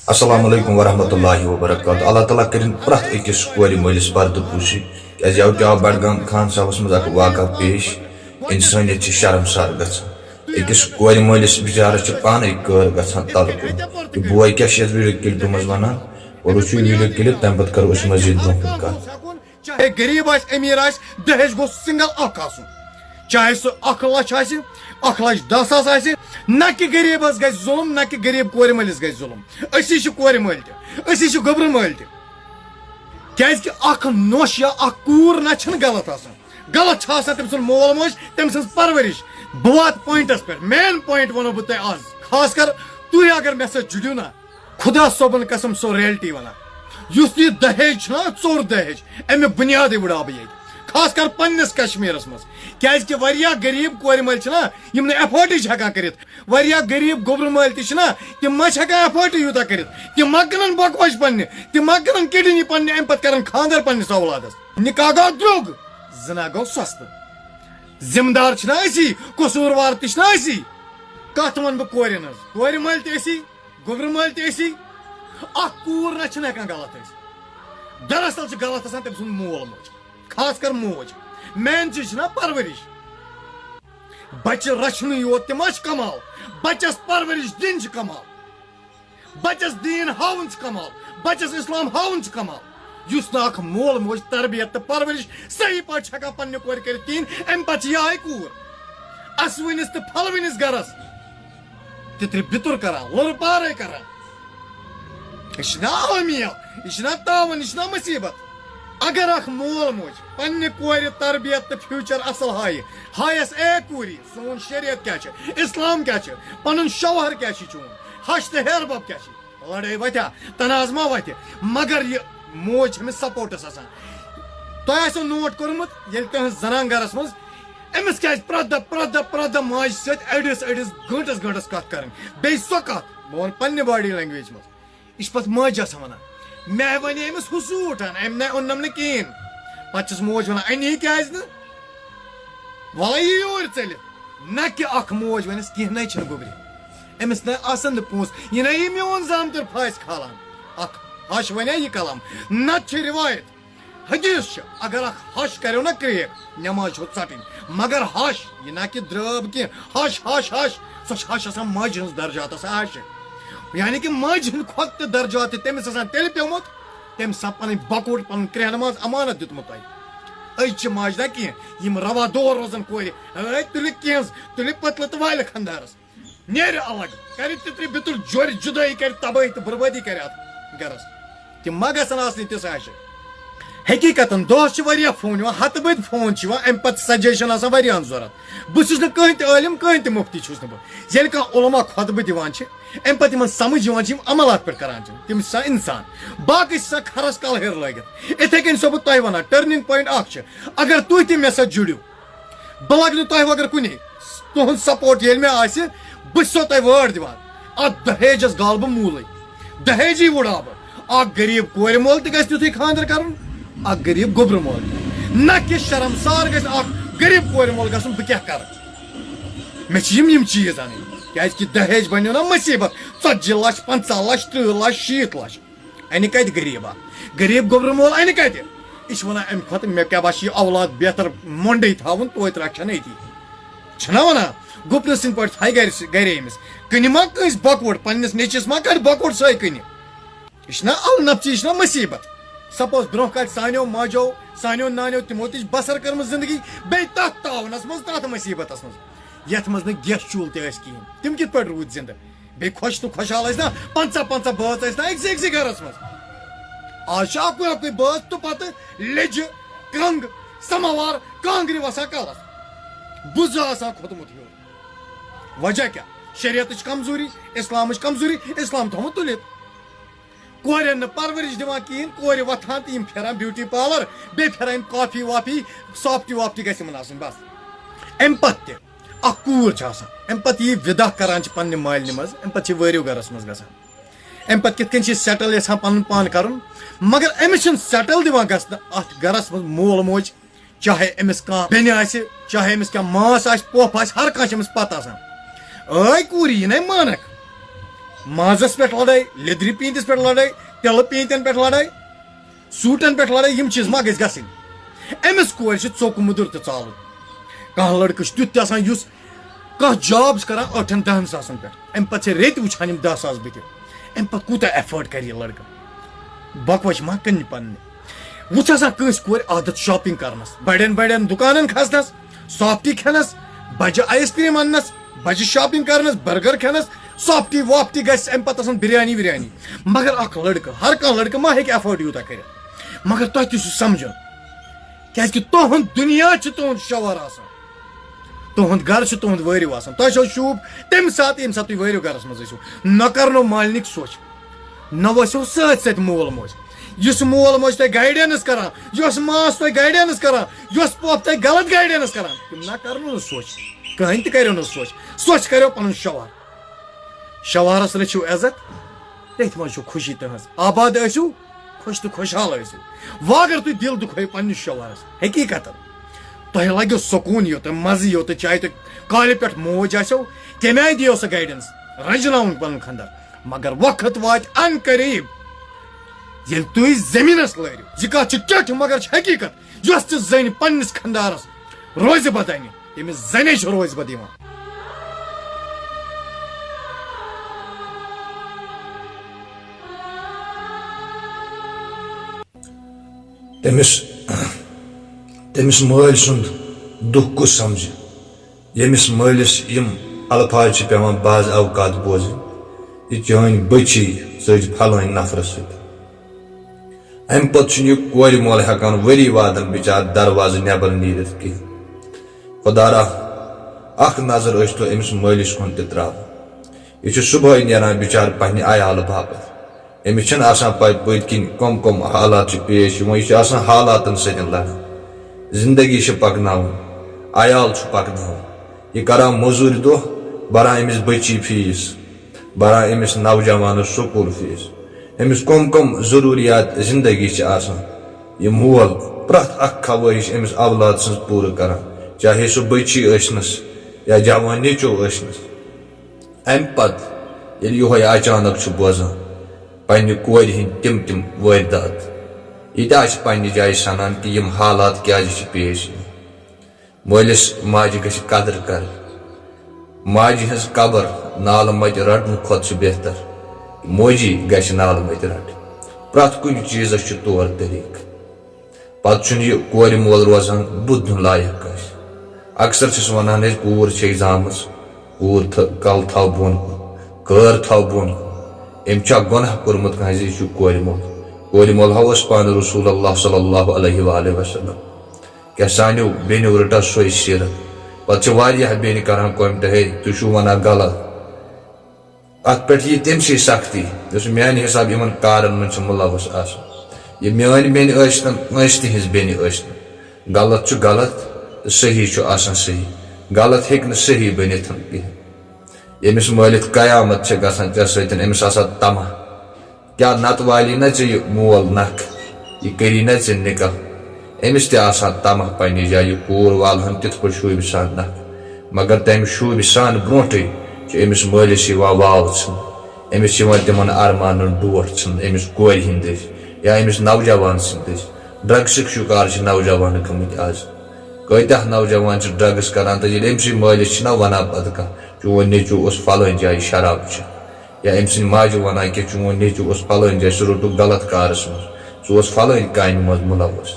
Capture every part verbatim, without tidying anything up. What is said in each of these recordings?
السلام علیکم ورحمۃ اللہ وبرکاتہ۔ اللہ تعالیٰ کٔرِن پرٛٮ۪تھ أکِس کورِ مٲلِس پردٕ پوٗشی، کیٛازِ یَوٕ تہِ آو بڈگام خان صٲبَس منٛز اکھ واقعہ پیش، اِنسٲنیت چھِ شرمسار گژھان۔ أکِس کورِ مٲلِس بِچارَس چھِ پانَے کٲر گژھان تَلہٕ کُن۔ یہِ بوے کیٛاہ چھِ یَتھ ویٖڈیو کِلپہِ منٛز وَنان؟ اور وٕچھِو یہِ ویٖڈیو کِلپ، تَمہِ پَتہٕ کَرو أسۍ مٔزیٖد برٛونٛہہ کُن کَتھ۔ چاہے غریب آسہِ، امیر آسہِ، دہیج گوٚژھ سنگل اکھ آسُن۔ چاہے سُہ اکھ لچھ آسہِ، اکھ لچھ دہ ساس آسہِ، نہ کہِ غریبس گژھِ ظلم، نہ کہِ غریب کورِ مٲلِس گژھِ ظلم۔ أسی چھِ کورِ مٲلۍ تہِ، أسی چھِ گوٚبرٕ مٲلۍ تہِ۔ کیازِ کہِ اکھ نوش یا اکھ کوٗر نہ چھنہٕ غلط آسان۔ غلط چھِ آسان تٔمۍ سُنٛد مول موج، تٔمۍ سٕنٛز پرورش۔ بہٕ واتہٕ پوینٹس پٮ۪ٹھ، مین پوینٹ ونو بہٕ تۄہہِ آز۔ خاص کر تُہۍ اگر مےٚ سۭتۍ جُڑِو نا، خدا صٲبن قسم، سۄ ریلٹی ونان۔ یُس یہِ دہیج چھُنہ، ژوٚر دہیج، امہِ بُنیادٕے وٕڑاو بہٕ ییٚتہِ۔ خاص کر پننِس کشمیرس منٛز۔ کیازِ کہِ واریاہ غریب کورِ مٲلۍ چھِنہ، یِم نہٕ ایفٲرڈٕے چھِ ہٮ۪کان کٔرِتھ۔ واریاہ غریب گوٚبرٕ مٲلۍ تہِ چھِنہ، تِم ما چھِ ہٮ۪کان ایفٲرڈٕے یوٗتاہ کٔرِتھ۔ تِم ما کٕنن بۄکہٕ وَچہِ پننہِ، تِم ما کٕنن کڈنی پننہِ، امہِ پتہٕ کرن خانٛدر پننِس اولادس۔ نکاح گوٚو درٛوگ، زنا گوٚو سستہٕ۔ ذمہٕ دار چھِنہ أسی، قصوٗروار تہِ چھِنہ أسی۔ کتھ ونہٕ بہٕ کورٮ۪ن ہٕنٛز؟ کورِ مٲلۍ تہِ أسی، گوٚبرٕ مٲلۍ تہِ أسی۔ اکھ کوٗر نہ چھِنہٕ ہٮ۪کان غلط ٲسِتھ۔ دراصل چھِ غلط آسان تٔمۍ سُنٛد مول موج، خاص کر موج۔ مین چیٖز چھِنہ پرورش۔ بچہِ رچھنٕے یوت تہِ ما چھِ کمال، بچس پرورش دِنۍ چھِ کمال۔ بچس دیٖن ہاوُن چھُ کمال، بچس اسلام ہاوُن چھُ کمال۔ یُس نہٕ اکھ مول موج تربیت تہٕ پرورش صحیح پٲٹھۍ چھُ ہٮ۪کان پننہِ کورِ کٔرِتھ کِہیٖنۍ، امہِ پتہٕ چھِ یِہے کوٗر اسوٕنِس تہٕ پھلوٕنِس گرس تِترِ بِتُر کران، لُرٕ پارے کران۔ یہِ چھُنہ المیہ، یہِ چھُنہ تاوان، یہِ چھُنہ مُصیبت۔ اگر اکھ مول موج پننہِ کورِ تربیت تہٕ فیوچر اصل ہایہِ، ہایس، اے کوٗری، سون شریعت کیٛاہ چھُ، اسلام کیٛاہ چھُ، پنُن شوہر کیٛاہ چھُ چون، ہش تہٕ ہیرٕ بب کیٛاہ چھُ؟ لڑٲے وتھیا، تنازٕ ما وتھِ، مگر یہِ موج چھِ أمِس سپورٹس آسان۔ تۄہہِ آسیو نوٹ کوٚرمُت، ییٚلہِ تُہنٛز زنان گرس منٛز، أمِس کیٛازِ پرٛٮ۪تھ دۄہ، پرٛٮ۪تھ دۄہ، پرٛٮ۪تھ دۄہ ماجہِ سۭتۍ أڑِس أڑِس گٲنٛٹس گٲنٛٹس کتھ کرٕنۍ؟ بیٚیہِ سۄ کتھ، بہٕ ونہٕ پننہِ باڈی لینگویج منٛز، یہِ چھِ پتہٕ ماجہِ آسان ونان، مےٚ ونے أمِس ہُہ سوٗٹ ان، أمۍ نہ اوٚننم نہٕ کِہیٖنۍ۔ پتہٕ چھس موج ونان، اَنی کیٛازِ نہٕ؟ وَلہٕ یہِ یور ژٔلِتھ۔ نہ کہِ اکھ موج وَنٮ۪س، کینٛہہ نَے چھِنہٕ گوٚبرِ۔ أمِس نَے آسَن نہٕ پونٛسہٕ۔ یہِ نَے یہِ میون زامتٕر پھاسہِ کھالان۔ اکھ ہَش وَنیا یہِ کلام۔ نَتہٕ چھِ رِوایت۔ حدیث چھِ، اگر اکھ ہَش کَریو نہ کرٛیک، نٮ۪ماز چھو ژَٹٕنۍ۔ مگر ہَش، یہِ نہ کہِ درٛٲب کینٛہہ۔ ہَش، ہَش، ہَش۔ سۄ چھِ ہَش آسان ماجہِ ہٕنٛز درجات آسان ہَش۔ یعنی کہِ ماجہِ ہٕنٛدِ کھۄتہٕ تہِ درجات تہِ تٔمِس آسان تیٚلہِ پیوٚمُت، تٔمۍ سا پنٕنۍ بۄکوٹ، پنُن کرٛیٚہہ نماز امانت دیُتمُت تۄہہِ۔ أزچہِ ماجہِ نہ کینٛہہ، یِم روا دور روزن کورِ، ہے، تُلہِ کینٛز، تُلہِ پٔتلہٕ تہٕ والہِ خندارس۔ نیرِ الگ، کرِ تِترِ بِتُر جورِ جُدٲیی، کرِ تبٲہی تہٕ بربٲدی کرِ اتھ گرس۔ تِم ما گژھن آسنہِ تِژھ ہِش؟ حقیقتاً دۄہس چھِ واریاہ فون یِوان، ہتہٕ بٔدۍ فون چھِ یِوان، امہِ پتہٕ سجیشن آسان واریاہن ضروٗرت۔ بہٕ چھُس نہٕ کٕہٕنۍ تہِ عٲلِم، کٕہٕنۍ تہِ مُفتی چھُس نہٕ بہٕ۔ ییٚلہِ کانٛہہ علماء خطبہٕ دِوان چھِ، امہِ پتہٕ یِمن سمجھ یِوان چھِ، یِم عملات پٮ۪ٹھ کران چھِ، تِم چھِ آسان انسان۔ باقٕے چھِ آسان کھرس کلہٕ ہیٚر لٲگِتھ۔ اِتھے کٔنۍ چھُسو بہٕ تۄہہِ ونان، turning point اکھ چھِ، اگر تُہۍ تہِ مےٚ سۭتۍ جُڑِو، بہٕ لگہٕ نہٕ تۄہہِ وغٲر کُنے۔ تُہُنٛد support ییٚلہِ مےٚ آسہِ، بہٕ چھُسو تۄہہِ word دِوان۔ اتھ دہیجس گالہٕ بہٕ موٗلٕے۔ دہیجی وُڑاو بہٕ۔ اکھ غریب کورِ مول تہِ گژھِ تیُتھُے خانٛدر کرُن، اکھ غریب گوٚبرٕ مول تہِ۔ نہ کہِ شرمسار گژھِ اکھ غریب کورِ مول گژھُن، بہٕ کیٛاہ کرٕ؟ مےٚ چھِ یِم، یِم چیٖز اَنٕنۍ۔ کیٛازِ کہِ دہیج بنیو نا مُصیبت۔ ژتجی لچھ، پنٛژاہ لچھ، ترٕٛہ لچھ، شیٖتھ لچھ۔ اَنہِ کتہِ غریبا؟ غریب گوٚبرٕ مول اَنہِ کتہِ؟ یہِ چھُ ونان، امہِ کھۄتہٕ مےٚ کیٛاہ باسہِ یہِ اولاد بہتر مۄنڈٕے تھاوُن، توتہِ رکھن أتی۔ چھُنہ ونان، گُپنہٕ سٕنٛدۍ پٲٹھۍ تھایہِ گرِ، گرے أمِس۔ کٕنہِ ما کٲنٛسہِ بۄکوٹ، پننِس نیٚچوِس ما کڑِ بۄکوٹ سۄے کٕنہِ؟ یہِ چھُنہ النفسی، یہِ چھُنہ مُصیبت۔ Suppose برونٛہہ کالہِ سانیو ماجو، سانیو نانیو، تِمو تہِ چھِ بسر کٔرمٕژ زندگی، بیٚیہِ تتھ تاونس منٛز، تتھ مُصیبتس منٛز، یتھ منٛز نہٕ گیس چوٗلہٕ تہِ ٲسۍ کِہیٖنۍ۔ تِم کِتھ پٲٹھۍ روٗدۍ زندٕ؟ بیٚیہِ خۄش تہٕ خۄشحال ٲسۍ نا، پنٛژاہ پنٛژاہ بٲژ ٲسۍ نا أکسٕے أکسٕے گرس منٛز۔ آز چھِ اکُے اکُے بٲژ تہٕ پتہٕ لیٚجہِ، کنٛگ، سماوار، کانٛگرِ وسان کلس۔ بُزٕ آسان کھوٚتمُت ہیوٚر۔ وجہ کیٛاہ؟ شریعتٕچ کمزوری، اسلامٕچ کمزوری، اسلام تھوٚومُت تُلِتھ۔ کورٮ۪ن نہٕ پرورش دِوان کِہیٖنۍ، کورِ وۄتھان تہٕ یِم پھیران beauty parlour، بیٚیہِ پھیران یِم کافی وافی، softy وافٹی گژھِ یِمن آسٕنۍ بس۔ امہِ پتہٕ تہِ اکھ کوٗر چھِ آسان، امہِ پتہٕ یہِ وِدا کران چھِ پننہِ مالنہِ منٛز، امہِ پتہٕ چھِ وٲرِو گرس منٛز گژھان۔ امہِ پتہٕ کِتھ کٔنۍ چھِ یہِ settle یژھان پنُن پان کرُن، مگر أمِس چھُنہٕ settle دِوان گژھنہٕ اتھ گرس منٛز مول موج، چاہے أمِس کانٛہہ بیٚنہِ آسہِ، چاہے أمِس کانٛہہ ماس آسہِ، پۄپھ آسہِ، ہر کانٛہہ چھِ أمِس پتہٕ آسان۔ ٲے کوٗری، یہِ نے مانکھ۔ مازس پٮ۪ٹھ لڑٲے، لیٚدرِ پیٖنتِس پٮ۪ٹھ لڑٲے، تِلہٕ پیٖنتٮ۪ن پٮ۪ٹھ لڑٲے، سوٗٹن پٮ۪ٹھ لڑٲے، یِم چیٖز ما گٔژھۍ گژھٕنۍ؟ أمِس کورِ چھِ ژوٚک مُدُر تہٕ ژالُن۔ کانٛہہ لڑکہٕ چھُ تیُتھ تہِ آسان، یُس کانٛہہ جاب چھُ کران ٲٹھن دہن ساسن پٮ۪ٹھ، امہِ پتہٕ چھِ ریٚتۍ وٕچھان یِم دہ ساس بٕتھِ۔ امہِ پتہٕ کوٗتاہ ایفٲرڈ کرِ یہِ لڑکہٕ؟ بکوچ ما کٕنہِ پننہِ؟ وٕچھ آسان کٲنٛسہِ کورِ عادت شاپنگ کرنس، بڑٮ۪ن بڑٮ۪ن دُکانن کھسنس، سافٹی کھٮ۪نس، بجہِ آیس کریم اننس، بجہِ شاپنگ کرنس، برگر کھٮ۪نس، سافٹی وافٹی گژھِ، امہِ پتہٕ آسان بریانی وریانی۔ مگر اکھ لڑکہٕ، ہر کانٛہہ لڑکہٕ ما ہیٚکہِ ایفٲرڈ یوٗتاہ کٔرِتھ؟ مگر تۄہہِ تہِ چھُ سمجھُن، کیازِ کہِ تُہُنٛد دُنیا چھُ تُہُنٛد شوہر آسان۔ تُہُنٛد گرٕ چھُ تُہُنٛد وٲرِو آسان۔ تۄہہِ چھو شوٗب تَمہِ ساتہٕ، ییٚمہِ ساتہٕ تُہۍ وٲرِو گرس منٛز ٲسِو۔ نہ کرنو مالنِک سوچ، نہ وَسیو سۭتۍ سۭتۍ مول موج۔ یُس مول موج تۄہہِ گایڈنس کران، یۄس ماس تۄہہِ گایڈنس کران، یۄس پۄپھ تۄہہِ غلط گایڈنس کران، تِم نہ کرنو نہٕ سوچ۔ کٕہٕنۍ تہِ کریو نہٕ سوچ۔ سوچ کریو پنُن شوہر۔ شوہرس رٔچھِو عزت، تٔتھۍ منٛز چھُ خوشی تُہنٛز۔ آباد ٲسِو، خۄش تہٕ خۄشحال ٲسِو۔ وۄنۍ اگر تُہۍ دِل دُکھٲیِو پننِس شوہرس، حقیقتن تۄہہِ لگیو سکوٗن یوت، مزٕ یوت، چاہے تُہۍ کالہِ پٮ۪ٹھ موج آسیو، کمہِ آیہِ دِیو سۄ گایڈنس، رنجناوُن پنُن خانٛدار۔ مگر وقت واتہِ ان قریب، ییٚلہِ تُہۍ زٔمیٖنس لٲرِو۔ یہِ کتھ چھِ ٹٮ۪ٹھ، مگر چھِ حقیقت۔ یۄس تہِ زٔنۍ پننِس خانٛدارس روزِ بدنہِ، تٔمِس زَنے چھُ روزِ پَتہٕ یِوان۔ تٔمِس، تٔمِس مٲلۍ سُنٛد دُکھ کُس سمجھِ، ییٚمِس مٲلِس یِم الفاظ چھِ پٮ۪وان بعض اوقات بوزٕنۍ، "یہِ چٲنۍ بٔچی ژٔج پھلٲنۍ نفرٕ سۭتۍ۔" اَمہِ پتہٕ چھُنہٕ یہِ کورِ مول ہٮ۪کان ؤری وادن بِچارٕ دروازٕ نٮ۪بر نیٖرِتھ کِہیٖنۍ۔ خۄدا را، اکھ نظر ٲسۍ تو أمِس مٲلِس کُن تہِ تراوان۔ یہِ چھُ صبحٲے نیران بِچارٕ پننہِ عیالہٕ باپتھ۔ أمِس چھَنہٕ آسان پَے پٔتۍ کِنۍ کۄم کۄم حالات چھِ پیش یِوان۔ یہِ چھُ آسان حالاتن سۭتۍ لڑان۔ زندگی چھِ پکناوٕنۍ، عیال چھُ پکناوُن۔ یہِ کران موٚزوٗرۍ دۄہ، بران أمِس بٔچی فیٖس، بران أمِس نوجوانس سکوٗل فیٖس۔ أمِس کۄم کۄم ضروٗریات زندگی چھِ آسان، یہِ مول پرٛٮ۪تھ اکھ خواہش أمِس اولاد سٕنٛز پوٗرٕ کران، چاہے سُہ بٔچی ٲسنَس یا جوان نیٚچو ٲسنَس۔ اَمہِ پتہٕ ییٚلہِ یِہوٚے اچانک چھُ بوزان پننہِ کورِ ہٕنٛدۍ تِم تِم وٲرۍدات، یہِ تہِ آسہِ پننہِ جایہِ سنان کہِ یِم حالات کیازِ چھِ پیش یِوان۔ مٲلِس ماجہِ گژھِ قدر کرٕنۍ۔ ماجہِ ہٕنٛز قبر نالہٕ مَتہِ رٹنہٕ کھۄتہٕ چھِ بہتر موجی گژھِ نالہٕ مَتہِ رٹٕنۍ۔ پرٛٮ۪تھ کُنہِ چیٖزس چھُ طور طریٖقہٕ۔ پتہٕ چھُنہٕ یہِ کورِ مول روزان بُدھ دیُن لایق کٲنٛسہِ۔ اکثر چھِس ونان أسۍ، کوٗر چھے زامٕژ، کوٗر تھٲ-، کل تھاو بۄن کُن، کٲر تھاو بۄن کُن۔ أمۍ چھا گۄناہ کوٚرمُت کٲنٛسہِ؟ یہِ چھُ کورِ مول۔ کورِ مول ہا اوس پانہٕ رسول اللہ صلی اللہ علیہ وآلہ وسلم۔ کیٛاہ سانیو بیٚنیو رٔٹا سۄے سیٖرت؟ پتہٕ چھِ واریاہ بیٚنہِ کران comment، "ہے، تُہۍ چھِو ونان غلط۔" اتھ پٮ۪ٹھ یی تٔمۍ سٕے سختی، یُس میانہِ حساب یِمن کارن منٛز چھِ مُلوث آسان۔ یہِ میٲنۍ بیٚنہِ ٲسۍ تن، کٲنٛسہِ تہِ ہٕنٛز بیٚنہِ ٲسۍ تن، غلط چھُ غلط تہٕ صحیح چھُ آسان صحیح۔ غلط ہیٚکہِ نہٕ صحیح بٔنِتھ کِہیٖنۍ۔ ییٚمِس مٲلِتھ قیامت چھِ گژھان ژےٚ سۭتۍ، أمِس آسان طمع۔ کیٛاہ نتہٕ والی نہ ژےٚ یہِ مول نکھٕ؟ یہِ کٔری نہ ژےٚ نکاح؟ أمِس تہِ آسان طمع پننہِ جایہِ، یہِ کوٗر والہٕ ہن تِتھ پٲٹھۍ شوٗبہِ سان نکھٕ۔ مگر تمہِ شوٗبہِ سان برونٹھٕے چھُ أمِس مٲلِس یِوان واو ژھٕنُن۔ أمِس یِوان تِمن ارمانن ڈوٹھ ژھٕنُن، أمِس کورِ ہٕنٛدۍ دٔسۍ یا أمِس نوجوان سٕنٛدۍ دٔسۍ۔ ڈرگسٕکۍ شکار چھِ نوجوان گٔمٕتۍ آز۔ کۭتیاہ نوجوان چھِ ڈرگس کران، تہٕ ییٚلہِ أمۍ سٕے مٲلِس چھِنہ ونان پتہٕ کانٛہہ، "چون نیٚچو اوس فلٲنۍ جایہِ شراب چٮ۪وان"، یا أمۍ سٕنٛدِ ماجہِ ونان کہِ، "چون نیٚچو اوس فلٲنۍ جایہِ، سُہ روٚٹُکھ غلط کارس منٛز، سُہ اوس فلٲنۍ کامہِ منٛز مُلوث"،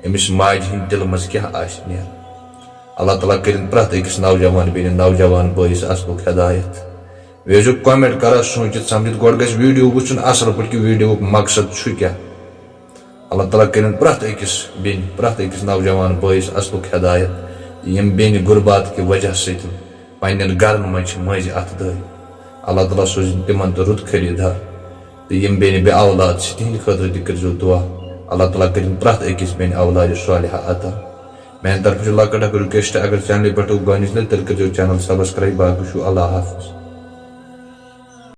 أمِس ماجہِ ہٕنٛدِ دِلہٕ منٛز کیٛاہ آسہِ نیران؟ اللہ تعالیٰ کٔرِن پرٛٮ۪تھ أکِس نوجوان بیٚنہِ، نوجوان بٲیِس اصلُک ہدایت۔ بیٚیہِ ٲسِو comment کران سوٗنٛچِتھ سمجھِتھ، گۄڈٕ گژھِ video وٕچھُن اصل پٲٹھۍ کہِ video ہُک مقصد چھُ کیٛاہ۔ اللہ تعالیٰ کٔرِن پرٛٮ۪تھ أکِس بیٚنہِ، پرٛٮ۪تھ أکِس نوجوان بٲیِس اصلُک ہدایت۔ یِم بیٚنہِ غُربات کہِ وجہ سۭتۍ پننٮ۪ن گرن منٛز چھِ مٔنٛزۍ اتھٕ دٲرِتھ، اللہ تعالیٰ سوٗزِن تِمن تہِ رُت خریٖدار۔ تہٕ یِم بیٚنہِ بے اولاد چھِ، تِہنٛدِ خٲطرٕ تہِ کٔرۍزیو دُعا۔ اللہ تعالیٰ کٔرِن پرٛٮ۪تھ أکِس بیٚنہِ اولادِ صالحہ عطا۔ میانہِ طرفہٕ چھِ لۄکٕٹ اکھ request، اگر channelہِ پٮ۪ٹھ گۄڈٕنِچ لٹہِ، تیٚلہِ کٔرۍزیو channel subscribe۔ باقٕے چھُ اللہ حافظ۔